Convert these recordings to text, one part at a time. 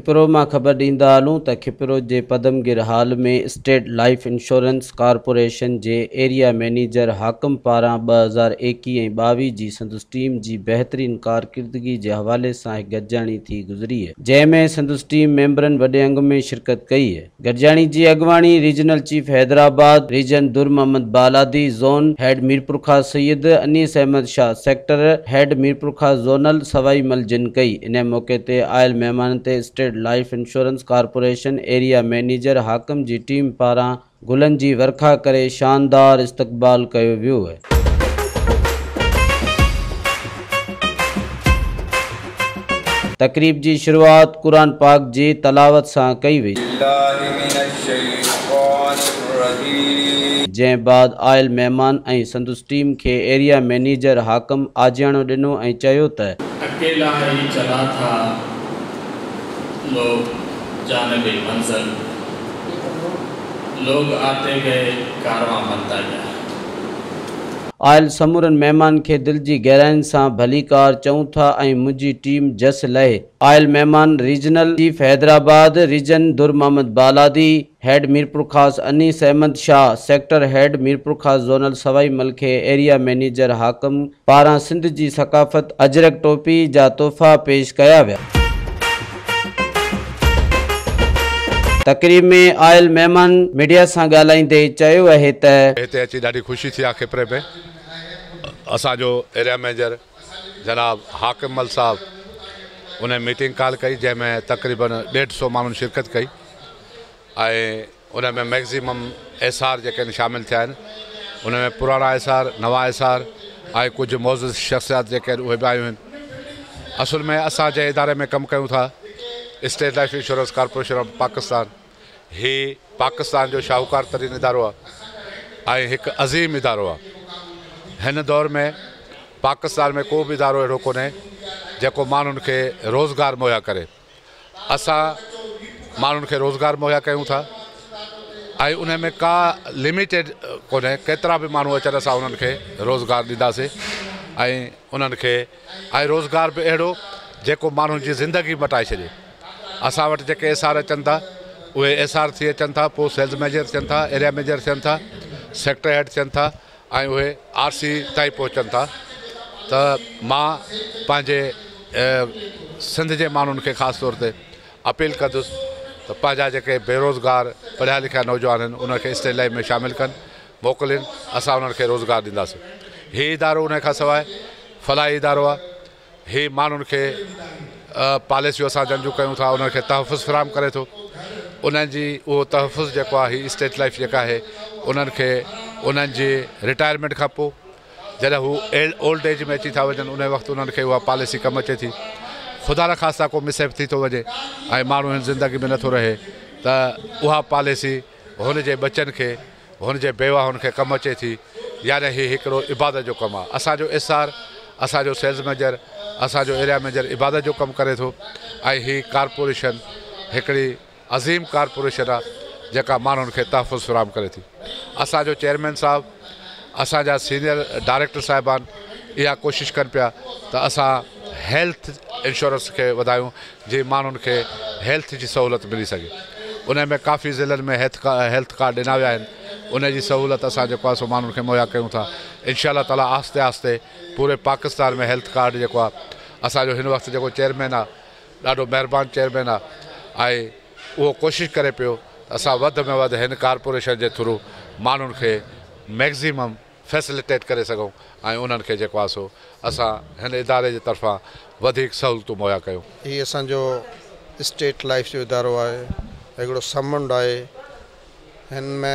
کپرو مان خبر ڏيندا هلون ته کپرو جي Padamgir hall ۾ state life insurance corporation جي ايريا مئنيجر حاڪم پاران 2021 ۽ 22 جي سندس ٽيم جي بهترين ڪارڪردگي جي حوالي سان هڪ گڏجاڻي ٿي گذري، جنهن ۾ سندس ٽيم ميمبرن وڏي انگ ۾ شرڪت ڪئي. گڏجاڻي جي اڳواڻي regional chief Hyderabad region Dur Muhammad Baladi, zone head Mirpurkhas Syed Anees Ahmed Shah, sector head Mirpurkhas zonal Sawai Mal جن ڪئي. ان موقعي تي آيل مهمانن تي state life insurance corporation area manager Hakim جي ٽيم پاران گلن جي ورکا ڪري شاندار استقبال ڪيو ويو. تقريب جي شروعات قرآن پاڪ جي تلاوت سان ڪئي وئي، جنهن بعد آيل مهمان ۽ سندس ٽيم کي ايريا مئنيجر حاڪم آجياڻو ڏنو ۽ چيو ته. اڪيلا ئي چلا ٿا لوگ جانب منزل، لوگ آتي گئي ڪاروان بنتا گيا. آيل سمورن مهمانن کي دل جي گهراين سان ڀليڪار چئون ٿا ۽ منهنجي ٽيم جس لهي. آيل مهمان regional chief Hyderabad region Dur Muhammad Baladi, head Mirpurkhas Anees Ahmed Shah, sector head Mirpurkhas zonal Sawai Mal کي ايريا مئنيجر حاڪم پاران سنڌ جي ثقافت اجرڪ ٽوپي جا تحفا پيش ڪيا ويا. تقريب ۾ آيل مهمان ميڊيا سان ڳالهائيندي چيو اهي ته. هتي اچي ڏاڍي خوشي ٿي آ کپري ۾ اسان جو ايريا مئنيجر جناب حاڪم مل صاحب ان ميٽنگ ڪال ڪئي جنهن ۾ تقريبن 150 ماڻهن شرڪت ڪئي ۽ ان ۾ ميڪزيمم ايس آر جيڪي آهن شامل ٿيا آهن ان ۾ پراڻا ايس آر نوان ايس آر ۽ ڪجهه معزز شخصيات جيڪي آهن اهي به آيون آهن. اصل ۾ اسان جنهن اداري ۾ ڪم ڪيون ٿا state life insurance corporation of Pakistan هي پاڪستان جو شاهوڪار ترين ادارو آهي ۽ هڪ عظيم ادارو آهي. هن دور ۾ پاڪستان ۾ ڪو به ادارو اهڙو ڪونهي جيڪو ماڻهن کي روزگار مهيا ڪري. اسان ماڻهن کي روزگار مهيا ڪيون ٿا ۽ ان ۾ ڪا لميٽيڊ ڪونهي ڪيترا به ماڻهو اچن اسان انهن کي روزگار ڏينداسين ۽ انهن کي ۽ روزگار به اهڙو جيڪو ماڻهن جي زندگي مٽائي ڇڏي. اسان وٽ جيڪي ايس آر اچن ٿا اهي ايس آر ٿي اچن ٿا پوء سيلز مئنيجر ٿين ٿا، ايريا مئنيجر ٿين ٿا، سيڪٽر هيڊ ٿين ٿا ۽ اهي آر سي تائين پهچن ٿا ته مان پنهنجي سنڌ جي ماڻهن کي خاص طور تي اپيل ڪندس ته پنهنجا جيڪي بيروزگار پڙهيا لکيا نوجوان آهن انهن کي اسٽيٽ لائيف ۾ شامل ڪن موڪلين اسان انهن کي روزگار ڏينداسين. هي ادارو ان کان سواء فلاحي ادارو آهي. هي ماڻهن کي پاليسيون اسان جن جون ڪيون ٿا انهن کي تحفظ فراهم ڪري ٿو. انهن جي اهو تحفظ جيڪو آهي هي اسٽيٽ لائيف جيڪا آهي انهن کي انهن جي رٽائرمينٽ کان پوء جڏهن هو اولڊ ايج ۾ اچي ٿا وڃن ان وقت انهن کي اها پاليسي ڪم اچي ٿي. خدا نخواسته ڪو مس هيپ ٿي ٿو وڃي ۽ ماڻهو هن زندگي ۾ نٿو رهي ته اها پاليسي هن جي ٻچن کي هن جي بيواهن کي ڪم اچي ٿي يعني هي هڪڙو عبادت جو ڪم آهي. اسان جو ايس آر، اسان جو سيلز مئنيجر، اسان جو ايريا مئنيجر عبادت جو ڪم ڪري ٿو ۽ هي ڪارپوريشن هڪڙي عظيم ڪارپوريشن آهي جيڪا ماڻهن کي تحفظ فراهم ڪري ٿي. اسان جو چيئرمين صاحب، اسان جا سينيئر ڊائريڪٽر صاحبان اها ڪوشش ڪن پيا ته اسان هيلٿ انشورنس کي وڌايون جيئن ماڻهن کي هيلٿ جي سهولت ملي سگهي. ان ۾ ڪافي ضلعن ۾ هيلٿ ڪارڊ ڏنا ويا آهن ان جي سهولت اسان جيڪو آهي سو ماڻهن کي مهيا ڪيون ٿا. انشاء الله تعالي آهستي آهستي پوري پاڪستان ۾ هيلٿ ڪارڊ جيڪو آهي اسان جو هن وقت جيڪو چيئرمين آهي ڏاڍو مهربان چيئرمين آهي ۽ اهو ڪوشش ڪري پيو ته اسان وڌ ۾ وڌ هن ڪارپوريشن جي ٿرو ماڻهن کي ميڪزيمم فيسليٽيٽ ڪري سگهون ۽ انهن کي جيڪو آهي سو اسان هن اداري جي طرفان وڌيڪ سهولتون مهيا ڪيون. هي اسان جو اسٽيٽ لائيف جو ادارو آهي، هڪڙو سمنڊ آهي، هن ۾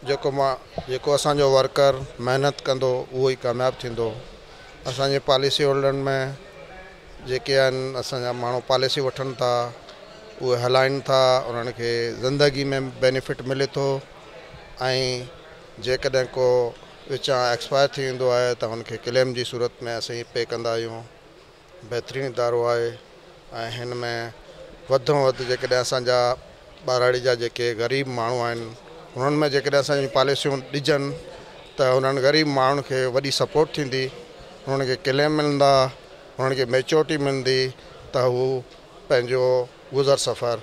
جيڪو مان جيڪو اسان جو ورڪر محنت ڪندو اهو ئي ڪامياب ٿيندو، اسان جي پاليسي هولڊرن ۾ جيڪي آهن اسان جا ماڻهو پاليسي وٺن ٿا اهي هلائن ٿا انهن کي زندگي ۾ بينيفٽ ملي ٿو ۽ جيڪڏهن ڪو وچان ايڪسپائر ٿي ويندو آهي ته هن کي ڪليم جي صورت ۾ اسين پي ڪندا آهيون. بهترين ادارو آهي ۽ هن ۾ وڌ ۾ وڌ جيڪڏهن اسان جا ٻهراڙي جا جيڪي غريب ماڻهو آهن انهن ۾ جيڪڏهن اسان جون پاليسيون ڏجن ته انهن غريب ماڻهن کي وڏي سپورٽ ٿيندي، انهن کي ڪليم ملندا، انهن کي ميچورٽي ملندي ته هو پنهنجو گذر سفر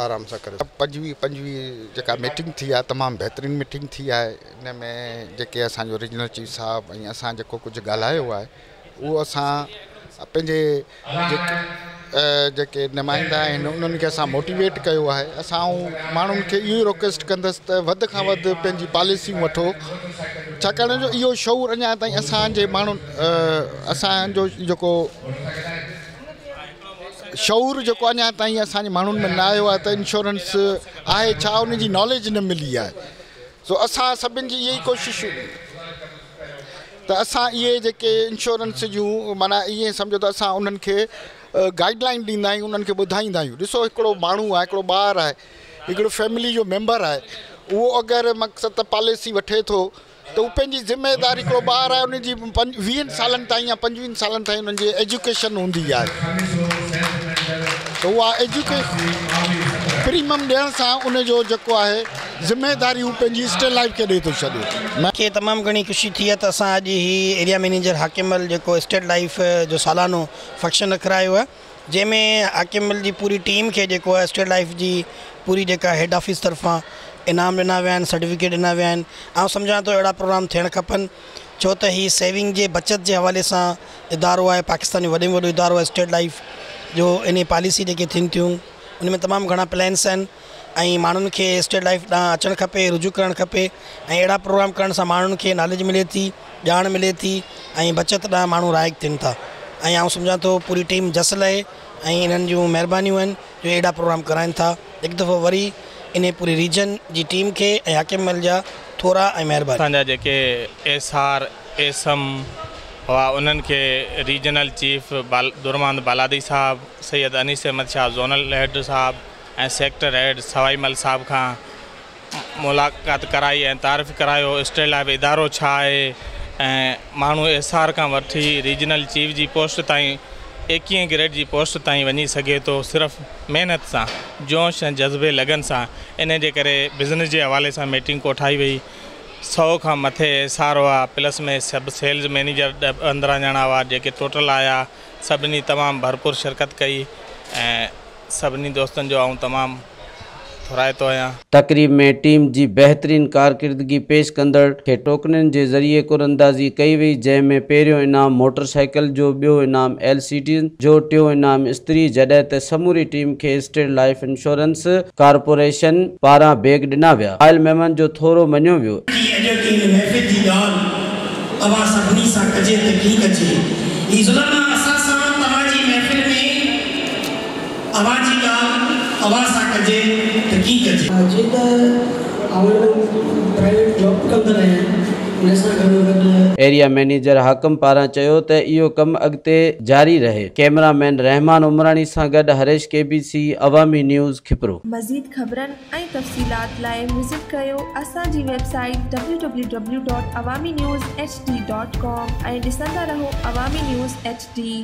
آرام سان ڪري. 25 25 جيڪا ميٽنگ ٿي آهي، تمام بهترين ميٽنگ ٿي آهي. ان ۾ جيڪي اسان جو ريجنل چيف صاحب ۽ اسان جيڪو ڪجهه ڳالهايو آهي، اهو اسان پنهنجي جيڪي نمائندا آهن انهن کي اسان موٽيويٽ ڪيو آهي. اسان ماڻهن کي اهو ئي رڪويسٽ ڪندس ته وڌ کان وڌ پنهنجي پاليسيون وٺو، ڇاڪاڻ جو اهو شعور اڃا تائين اسان جي ماڻهن، اسان جو جيڪو شعور جيڪو اڃا تائين اسان جي ماڻهن ۾ نه آيو آهي ته انشورنس آهي ڇا، ان جي ناليج نه ملي آهي. سو اسان سڀني جي اها ئي ڪوشش ته اسان اهي جيڪي انشورنس جون، معنيٰ ائين سمجهو ته اسان انهن کي گائيڊ لائن ڏيندا آهيون، انهن کي ٻڌائيندا آهيون. ڏسو، هڪڙو ماڻهو آهي، هڪڙو ٻار آهي، هڪڙو فيملي جو ميمبر آهي، اهو اگر مقصد ته پاليسي وٺي ٿو ته هو پنهنجي ذميداري، هڪڙو ٻار آهي، ان جي 20 سالن تائين يا 25 سالن تائين انهن جي ايجوڪيشن هوندي آهي، ته اها ايجوڪيشن پريميم ڏيڻ سان ان جو جيڪو آهي ذميداري هو پنهنجي اسٽيٽ لائف کي ڏئي ٿو ڇڏي. مون کي تمام گهڻي خوشي ٿي آهي ته اسان اڄ هي ايريا مئنيجر حاڪم مل جيڪو اسٽيٽ لائف جو سالانو فنڪشن رکرايو آهي، جنهن ۾ حاڪم مل جي پوري ٽيم کي جيڪو آهي اسٽيٽ لائف جي پوري جيڪا هيڊ آفيس طرفان انعام ڏنا ويا آهن، سرٽيفڪيٽ ڏنا ويا آهن. آئون سمجهان ٿو اهڙا پروگرام ٿيڻ کپن، ڇو ته هي سيونگ جي بچت جي حوالي سان ادارو آهي. پاڪستان جو وڏي ۾ وڏو ادارو آهي اسٽيٽ لائف جو. انهي پاليسي جيڪي ٿين ٿيون، ان ۾ تمام گهڻا پلانس آهن ۽ ماڻهن کي اسٽيٽ لائف ڏانهن اچڻ کپي، رجوع ڪرڻ کپي ۽ اهڙا پروگرام ڪرڻ سان ماڻهن کي ناليج ملي ٿي، ڄاڻ ملي ٿي ۽ بچت ڏانهن ماڻهو راغب ٿين ٿا. ۽ آئون سمجهان ٿو پوري ٽيم جس لهي ۽ انهن جون مهربانيون آهن جو اهڙا پروگرام ڪرائن ٿا. هڪ دفعو وري انهي پوري ريجن جي ٽيم کي ۽ حاڪم مل جا ٿورا ۽ مهرباني. اسان جا جيڪي ايس آر ايس ايم هئا، انهن کي ريجنل چيف درمحمد بالادي صاحب، سيد انيس احمد شاهه زونل هيڊ صاحب ۽ سيڪٽر هيڊ سوائي مل صاحب کان ملاقات ڪرائي ۽ تعارف ڪرايو اسٽيٽ لائف ادارو ڇا آهي ۽ ماڻهو ايس آر کان وٺي ريجنل چيف جي پوسٽ تائين، 21 گريڊ جي پوسٽ تائين وڃي سگهي ٿو، صرف محنت سان، جوش ۽ جذبي، لگن سان. ان جي ڪري بزنس جي حوالي سان ميٽنگ ڪوٺائي وئي. 100 کان مٿي ايس آر هئا، پلس ۾ سڀ سيلز مئنيجر 10-15 ڄڻا هئا، جيڪي ٽوٽل آيا. سڀني تمام ڀرپور شرڪت ڪئي ۽ سڀني دوستن جو آئون تمام ٿورائتو آهيان. تقريب ۾ ٽيم جي بهترين ڪارڪردگي پيش ڪندڙ کي ٽوڪنن جي ذريعي قرعه اندازي ڪئي وئي، جنهن ۾ پهريون انعام موٽرسائيڪل جو، ٻيو انعام ايل سي ڊي جو، ٽيون انعام استري، جڏهن ته سموري ٽيم کي اسٽيٽ لائف انشورنس ڪارپوريشن پاران بيگ ڏنا ويا. آيل مهمانن جو ٿورو مڃيو ويو. اڄوڪي هن محفل جي ڳالهه اوهان سڀني سان ڪجي ته ڪيئن ڪجي؟ هي ظلم آ اسان سان، توهان جي محفل ۾ اوهان جي ڳالهه اوهان سان ڪجي ته ڪيئن ڪجي؟ جيئن ته آئون پرائيويٽ جاب ڪندڙ آهيان، ان سان گڏو گڏ ايريا مئنيجر حاڪم پاران چيو ته اهو ڪم اڳتي جاري رهي. ڪئميرا مين رحمان عمراڻي سان گڏ هريش، ڪي بي سي عوامي نيوز، کپرو. مزيد خبرن ۽ تفصيلات لاءِ وزٽ ڪريو اسان جي web site www.awamiNewsHD.com ۽ ڏسندا رهو عوامي نيوز ايڇ ڊي.